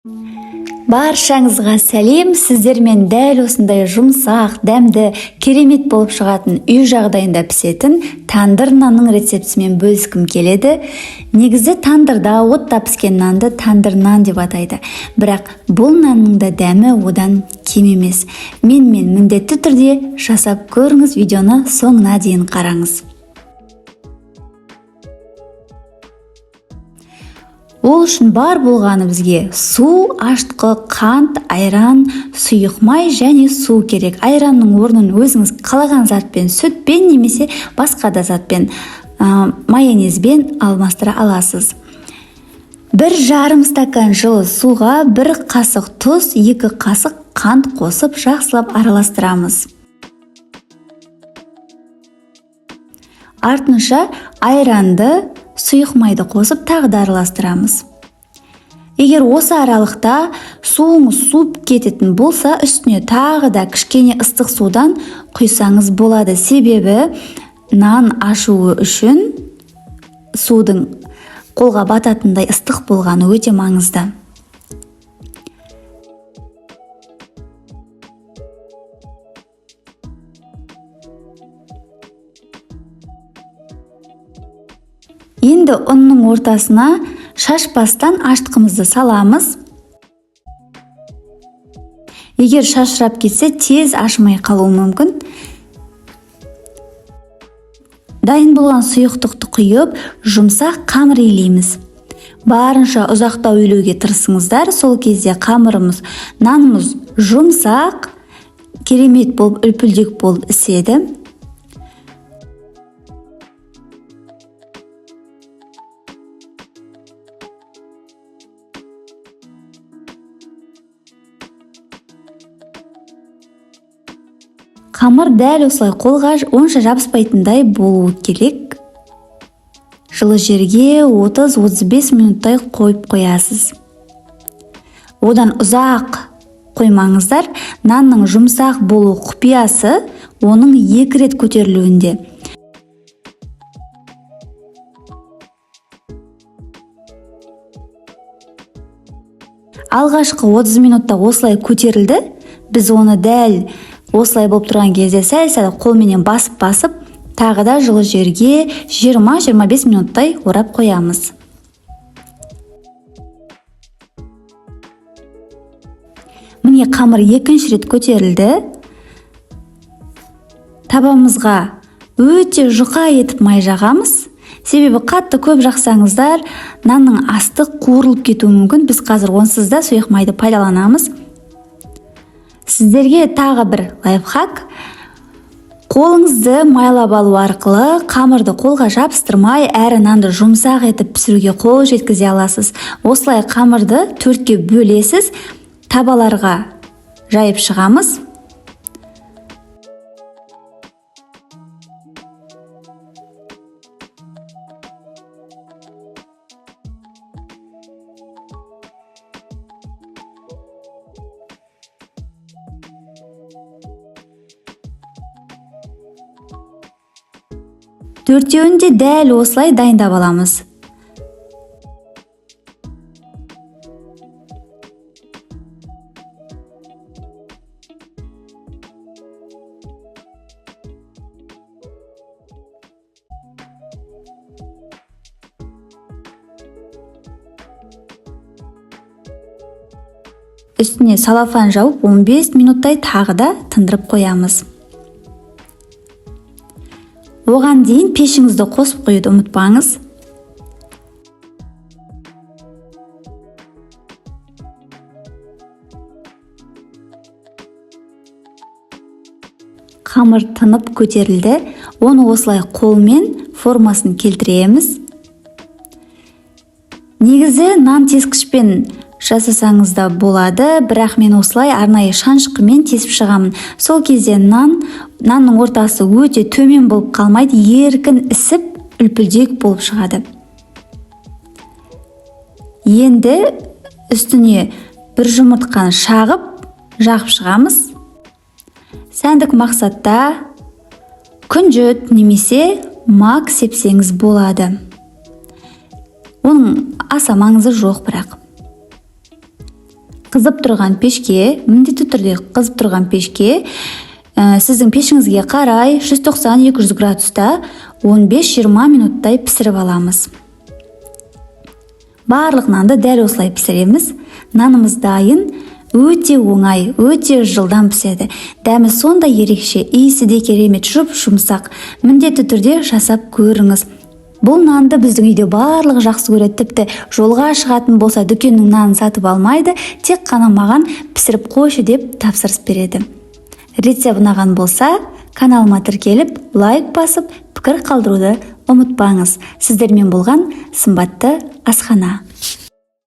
Баршаңызға сәлем. Сіздермен дәл осындай жұмсақ, дәмді, керемет болып шығатын үй жағдайында пісетін тандыр нанның рецептісімен бөліскім келеді. Негізі тандырда отта піскен нанды тандыр нан деп атайды. Бірақ бұл нанның да дәмі одан кем емес. Менімен міндетті түрде жасап көріңіз, видеоны соңына дейін қараңыз. Ол үшін бар болғаны бізге су, ашытқы, қант, айран, сұйық май және су керек. Айранның орнын өзіңіз қалаған затпен, сүтпен немесе басқа да затпен, майонезбен алмастыра аласыз. 1,5 стакан жылы суға 1 қасық тұз, 2 қасық қант қосып жақсылап араластырамыз. Артынша айранды, сұйық майды қосып тағы да араластырамыз. Егер осы аралықта суыңыз суып кететін болса, үстіне тағы да кішкене ыстық судан құйсаңыз болады. Себебі нан ашуы үшін судың қолға бататындай ыстық болғаны өте маңызды. Енді ұнның ортасына шашпастан ашытқымызды саламыз. Егер шашырап кетсе, тез ашымай қалуы мүмкін. Дайын болған сұйықтықты құйып, жұмсақ қамыр илейміз. Барынша ұзақтау илеуге тырысыңыздар, сол кезде қамырымыз, нанымыз жұмсақ, керемет болып үлпілдек болып іседі. Қамыр дәл осылай қолға онша жабыспайтындай болуы керек. Жылы жерге 30-35 минуттай қойып қоясыз. Одан ұзақ қоймаңыздар. Нанның жұмсақ болу құпиясы оның 2 рет көтерілуінде. Алғашқы 30 минутта осылай көтерілді. Біз оны дәл осылай болып тұрған кезде сәл-сәл қолменен басып-басып, тағы да жылы жерге 20-25 минуттай орап қоямыз. Міне, қамыр екінші рет көтерілді. Табамызға өте жұқа етіп май жағамыз. Себебі қатты көп жақсаңыздар, нанның асты қуырылып кетуі мүмкін. Біз қазір онсыз да сұйық майды пайдаланамыз. Сіздерге тағы бір лайфхак. Қолыңызды майлап алу арқылы қамырды қолға жабыстырмай, әрі нанды жұмсақ етіп пісіруге қол жеткізе аласыз. Осылай қамырды 4-ке бөлесіз, табаларға жайып шығамыз. Төртеуін де дәл осылай дайындап аламыз. Үстіне салафан жауып 15 минуттай тағы да тындырып қоямыз. Оған дейін пешіңізді қосып қоюды ұмытпаңыз. Қамыр тынып көтерілді. Оны осылай қолмен формасын келтіреміз. Негізі нан тескішпен жасасаңыз да болады, бірақ мен осылай арнайы шанышқымен тесіп шығамын. Сол кезде нанның ортасы өте төмен болып қалмайды, еркін ісіп, үлпілдек болып шығады. Енді үстіне бір жұмыртқаны шағып, жағып шығамыз. Сәндік мақсатта күнжіт немесе мак сепсеңіз болады. Оның аса маңызы жоқ бірақ. Қызып тұрған пешке, міндетті түрде қызып тұрған пешке, сіздің пешіңізге қарай 190-200 градуста 15-20 минуттай пісіріп аламыз. Барлық нанды дәл осылай пісіреміз. Нанымыз дайын. Өте оңай, өте жылдам піседі. Дәмі сондай ерекше, иісі де керемет, жұп жұмсақ. Міндетті түрде жасап көріңіз. Бұл нанды біздің үйде барлығы жақсы көреді. Тіпті жолға шығатын болса, дүкеннің нанын сатып алмайды, тек қана маған пісіріп қойшы деп тапсырыс береді. Рецепт ұнаған болса, каналыма тіркеліп, лайк басып, пікір қалдыруды ұмытпаңыз. Сіздермен болған Сымбатты асхана.